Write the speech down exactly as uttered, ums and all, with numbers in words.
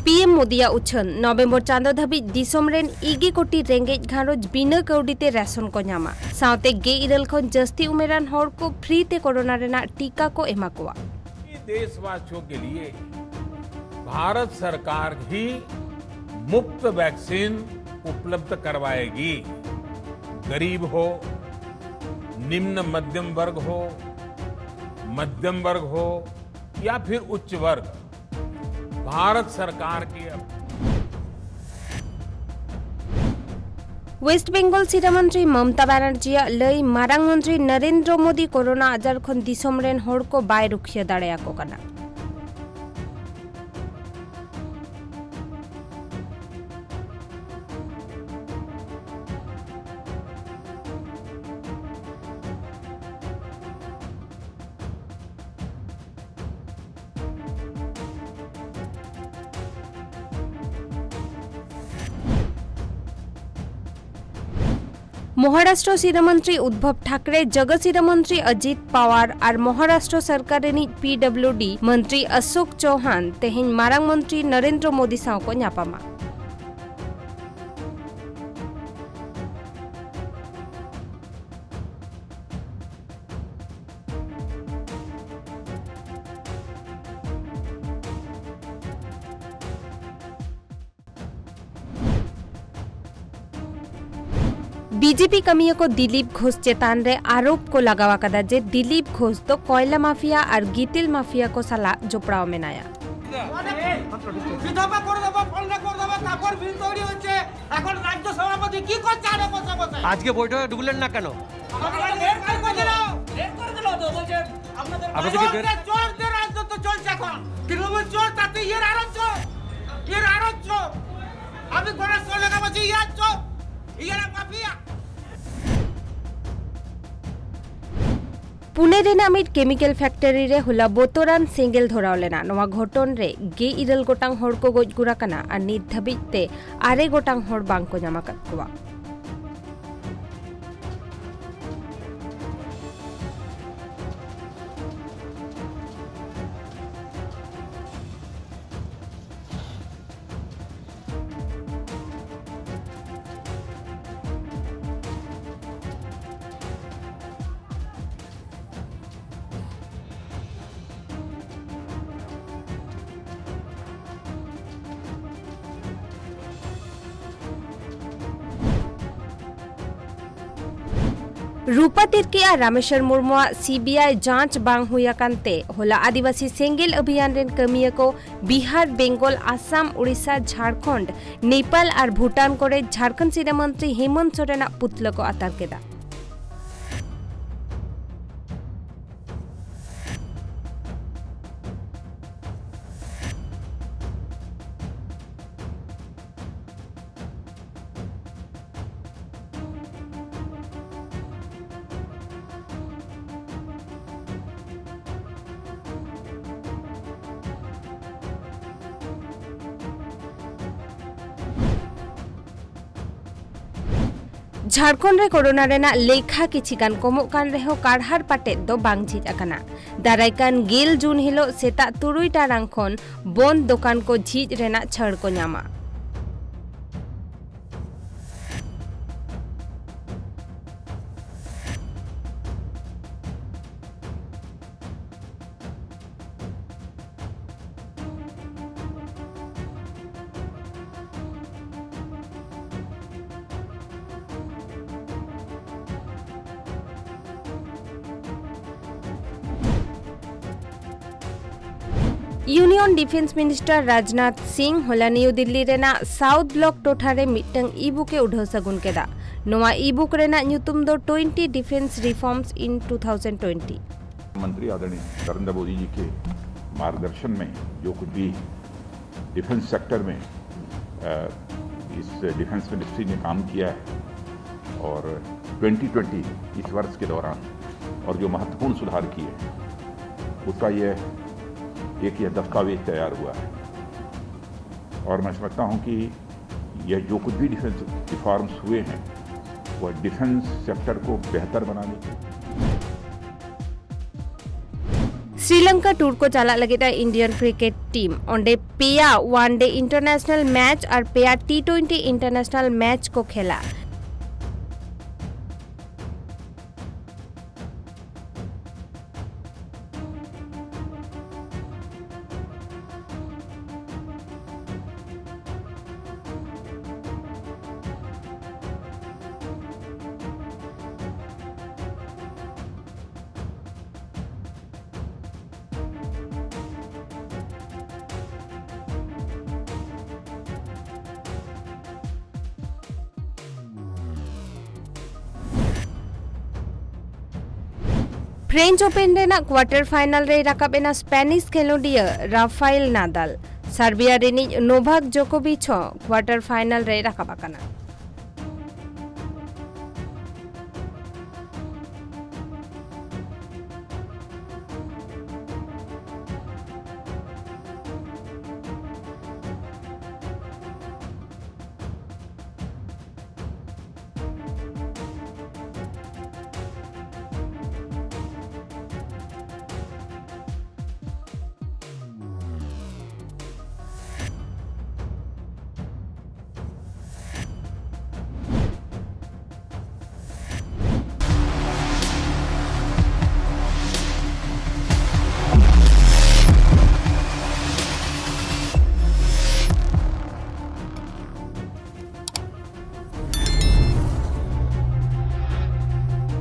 P M ᱢᱳᱫᱤᱭᱟᱜ ᱩᱪᱷᱟᱹᱱ, November ᱪᱟᱸᱫᱚ ᱫᱷᱟᱹᱵᱤᱡ ᱫᱤᱥᱚᱢ ᱨᱮᱱ ᱤᱜᱤ ᱠᱳᱴᱤ ᱨᱮᱸᱜᱮᱡ ᱜᱷᱟᱨᱚᱸᱡᱽ ᱵᱤᱱᱟᱹ ᱠᱟᱹᱣᱰᱤ ᱛᱮ ᱨᱮᱥᱚᱱ ᱠᱚ ᱧᱟᱢᱟ᱾ ᱥᱟᱶᱛᱮ ᱜᱮᱞ ᱤᱨᱟᱹᱞ ᱠᱷᱚᱱ ᱡᱟᱹᱥᱛᱤ ᱩᱢᱮᱨᱟᱱ ᱦᱚᱲ ᱠᱚ ᱯᱷᱨᱤ ᱛᱮ ᱠᱳᱨᱳᱱᱟ ᱨᱮᱱᱟᱜ ᱴᱤᱠᱟ ᱠᱚ ᱮᱢᱟ ᱠᱚᱣᱟ᱾ देशवासियों के लिए भारत सरकार ही मुफ्त वैक्सीन उपलब्ध करवाएगी। गरीब हो, निम्न मध्यम वर्ग हो, मध्यम वर्ग हो या फिर उच्च वर्ग, भारत सरकार की वेस्ट बेंगल ᱥᱤᱨᱟᱹ ᱢᱚᱱᱛᱨᱤ ᱢᱚᱢᱚᱛᱟ ᱵᱟᱱᱟᱨᱡᱤᱭᱟᱜ ᱞᱟᱹᱭ, ᱢᱟᱨᱟᱝ ᱢᱚᱱᱛᱨᱤ ᱱᱚᱨᱮᱱᱫᱨᱚ ᱢᱳᱫᱤ ᱠᱳᱨᱳᱱᱟ ᱟᱡᱟᱨ ᱠᱷᱚᱱ ᱫᱤᱥᱚᱢ ᱨᱮᱱ ᱦᱚᱲ ᱠᱚ ᱵᱟᱭ ᱨᱩᱠᱷᱤᱭᱟᱹ ᱫᱟᱲᱮᱭᱟᱠᱚ ᱠᱟᱱᱟ᱾ ᱢᱚᱦᱟᱨᱟᱥᱴᱨᱚ ᱥᱤᱨᱟᱹ ᱢᱚᱱᱛᱨᱤ ᱩᱫᱫᱷᱚᱵ ᱴᱷᱟᱠᱨᱮ, ᱡᱚᱜᱚ ᱥᱤᱨᱟᱹ ᱢᱚᱱᱛᱨᱤ ᱚᱡᱤᱛ ᱯᱟᱣᱟᱨ ᱟᱨ ᱢᱚᱦᱟᱨᱟᱥᱴᱨᱚ ᱥᱚᱨᱠᱟᱨ ᱨᱤᱱᱤᱡ ᱯᱤ ᱰᱚᱵᱞᱤᱭᱩ ᱰᱤ ᱢᱚᱱᱛᱨᱤ ᱚᱥᱳᱠ ᱪᱳᱦᱟᱱ ᱛᱮᱦᱮᱧ ᱢᱟᱨᱟᱝ ᱢᱚᱱᱛᱨᱤ ᱱᱚᱨᱮᱱᱫᱨᱚ ᱢᱳᱫᱤ ᱥᱟᱶ ᱠᱚ ᱧᱟᱯᱟᱢᱟ᱾ ᱵᱤᱡᱮᱯᱤ ᱠᱟᱹᱢᱤᱭᱟᱹ ᱠᱚ ᱫᱤᱞᱤᱯ ᱜᱷᱳᱥ ᱪᱮᱛᱟᱱ ᱨᱮ ᱟᱨᱳᱯ ᱠᱚ ᱞᱟᱜᱟᱣ ᱟᱠᱟᱫᱟ ᱡᱮ ᱫᱤᱞᱤᱯ ᱜᱷᱳᱥ ᱫᱚ ᱠᱚᱭᱞᱟ ᱢᱟᱯᱷᱤᱭᱟ ᱟᱨ ᱜᱤᱛᱤᱞ ᱢᱟᱯᱷᱤᱭᱟ ᱠᱚ ᱥᱟᱞᱟᱜ ᱡᱚᱯᱲᱟᱣ ᱢᱮᱱᱟᱭᱟ᱾ বিধবা করে দেবো, ফলনা করে দেবো, কাপড় বিল তৈরি হচ্ছে। এখন রাজ্য সভাপতি কি করছে আরে বসে বসে? আজকে বৈঠকে ঢুকলেন না কেন? আমাকে বের করে দিল। বের করে দিল তো, বলছে আপনাদের আপনাদেরকে বের চোরদের, চোরদের রাজত্ব চলছে এখন। তৃণমূল চোর, তাতে ইয়ের আরো চোর, ইয়ের আরো চোর। আমি গোটা চলে গেছি, ইয়ার চোর, ইয়ার মাফিয়া। ᱯᱩᱱᱮ ᱨᱮᱱᱟᱜ ᱢᱤᱫ ᱠᱮᱢᱤᱠᱮᱞ ᱯᱷᱮᱠᱴᱚᱨᱤ ᱨᱮ ᱦᱚᱞᱟ ᱵᱚᱛᱚᱨᱟᱱ ᱥᱮᱸᱜᱮᱞ ᱫᱷᱚᱨᱟᱣ ᱞᱮᱱᱟ᱾ ᱱᱚᱣᱟ ᱜᱷᱚᱴᱚᱱ ᱨᱮ ᱜᱮᱞ ᱤᱨᱟᱹᱞ ᱜᱚᱴᱟᱝ ᱦᱚᱲ ᱠᱚ ᱜᱚᱡ ᱜᱩᱨ ᱟᱠᱟᱱᱟ ᱟᱨ ᱱᱤᱛ ᱫᱷᱟᱹᱵᱤᱡ ᱛᱮ ᱟᱨᱮ ᱜᱚᱴᱟᱝ ᱦᱚᱲ ᱵᱟᱝ ᱠᱚ ᱧᱟᱢ ᱟᱠᱟᱫ ᱠᱚᱣᱟ᱾ ᱨᱩᱯᱟ ᱛᱤᱨᱠᱤ ᱟᱨ ᱨᱟᱢᱮᱥᱣᱚᱨ ᱢᱩᱨᱢᱩᱣᱟᱜ ᱥᱤ ᱵᱤ ᱟᱭ ᱡᱟᱸᱪ ᱵᱟᱝ ᱦᱩᱭ ᱟᱠᱟᱱ ᱛᱮ ᱦᱚᱞᱟ ᱟᱹᱫᱤᱵᱟᱹᱥᱤ ᱥᱮᱸᱜᱮᱞ ᱚᱵᱷᱤᱭᱟᱱ ᱨᱮᱱ ᱠᱟᱹᱢᱤᱭᱟᱹ ᱠᱚ ᱵᱤᱦᱟᱨ, ᱵᱮᱝᱜᱚᱞ, ᱟᱥᱟᱢ, ᱳᱰᱤᱥᱟ, ᱡᱷᱟᱲᱠᱷᱚᱸᱰ, ᱱᱮᱯᱟᱞ ᱟᱨ ᱵᱷᱩᱴᱟᱱ ᱠᱚᱨᱮ ᱡᱷᱟᱲᱠᱷᱚᱸᱰ ᱥᱤᱨᱟᱹ ᱢᱚᱱᱛᱨᱤ ᱦᱮᱢᱚᱱᱛ ᱥᱚᱨᱮᱱᱟᱜ ᱯᱩᱛᱞᱟᱹ ᱠᱚ ᱟᱛᱟᱨ ᱠᱮᱫᱟ᱾ ᱡᱷᱟᱲᱠᱷᱚᱸᱰ ᱨᱮ ᱠᱳᱨᱳᱱᱟ ᱨᱮᱱᱟᱜ ᱞᱮᱠᱷᱟ ᱠᱤᱪᱷᱤ ᱜᱟᱱ ᱠᱚᱢᱚᱜ ᱠᱟᱱ ᱨᱮᱦᱚᱸ ᱠᱟᱨᱦᱟᱲ ᱯᱟᱴᱮᱫ ᱫᱚ ᱵᱟᱝ ᱡᱷᱤᱡ ᱟᱠᱟᱱᱟ᱾ ᱫᱟᱨᱟᱭ ᱠᱟᱱ ᱜᱮᱞ ᱡᱩᱱ ᱦᱤᱞᱚᱜ ᱥᱮᱛᱟᱜ ᱛᱩᱨᱩᱭ ᱴᱟᱲᱟᱝ ᱠᱷᱚᱱ ᱵᱚᱱᱫ ᱫᱚᱠᱟᱱ ᱠᱚ ᱡᱷᱤᱡ ᱨᱮᱱᱟᱜ ᱪᱷᱟᱹᱲ ᱠᱚ ᱧᱟᱢᱟ᱾ Union Defence Minister Rajnath Singh ᱦᱚᱞᱟ ᱱᱤᱭᱩ ᱫᱤᱞᱞᱤ ᱨᱮᱱᱟᱜ South Block ᱴᱚᱴᱷᱟ ᱨᱮ ᱢᱤᱫᱴᱟᱝ e-book ᱮ ᱩᱰᱷᱟᱹᱣ ᱥᱟᱹᱜᱩᱱ ᱠᱮᱫᱟ᱾ ᱱᱚᱣᱟ e-book ᱨᱮᱱᱟᱜ ᱧᱩᱛᱩᱢ ᱫᱚ Twenty Defence Reforms in two thousand twenty। मंत्री आदरणीय नरेंद्र मोदी जी के मार्गदर्शन में जो कुछ भी डिफेंस सेक्टर में, अ, इस डिफेंस मिनिस्ट्री ने काम किया है और ट्वेंटी ट्वेंटी इस वर्ष के दौरान और जो महत्वपूर्ण सुधार किए हैं, उसका ये एक यह दस्तावेज तैयार हुआ है। और मैं समझता हूँ कि यह जो कुछ भी डिफेंस रिफॉर्म्स हुए हैं, वह डिफेंस सेक्टर को बेहतर बनाने के श्रीलंका टूर ᱠᱚ ᱪᱟᱞᱟᱜ ᱞᱟᱹᱜᱤᱫ ᱤᱱᱰᱤᱭᱟᱱ ᱠᱨᱤᱠᱮᱴ ᱴᱤᱢ ᱚᱸᱰᱮ ᱯᱮᱭᱟ ᱚᱣᱟᱱ ᱰᱮ ᱤᱱᱴᱟᱨᱱᱮᱥᱱᱟᱞ ᱢᱮᱪ ᱟᱨ ᱯᱮᱭᱟ ᱴᱤ ᱴᱩᱭᱮᱱᱴᱤ ᱤᱱᱴᱟᱨᱱᱮᱥᱱᱟᱞ ᱢᱮᱪ ᱠᱚ ᱠᱷᱮᱞᱟ᱾ ᱯᱷᱨᱮᱧᱪ ᱳᱯᱮᱱ ᱨᱮᱱᱟᱜ ᱠᱣᱟᱨᱴᱟᱨ ᱯᱷᱟᱭᱱᱟᱞ ᱨᱮᱭ ᱨᱟᱠᱟᱵ ᱮᱱᱟ ᱥᱯᱮᱱᱤᱥ ᱠᱷᱮᱞᱳᱰᱤᱭᱟᱹ ᱨᱟᱯᱷᱟᱭᱮᱞ ᱱᱟᱫᱟᱞ᱾ ᱥᱟᱨᱵᱤᱭᱟ ᱨᱤᱱᱤᱡ ᱱᱳᱵᱷᱟᱠ ᱡᱳᱠᱳᱵᱤᱪ ᱦᱚᱸ ᱠᱣᱟᱨᱴᱟᱨ ᱯᱷᱟᱭᱱᱟᱞ ᱨᱮᱭ ᱨᱟᱠᱟᱵ ᱟᱠᱟᱱᱟ᱾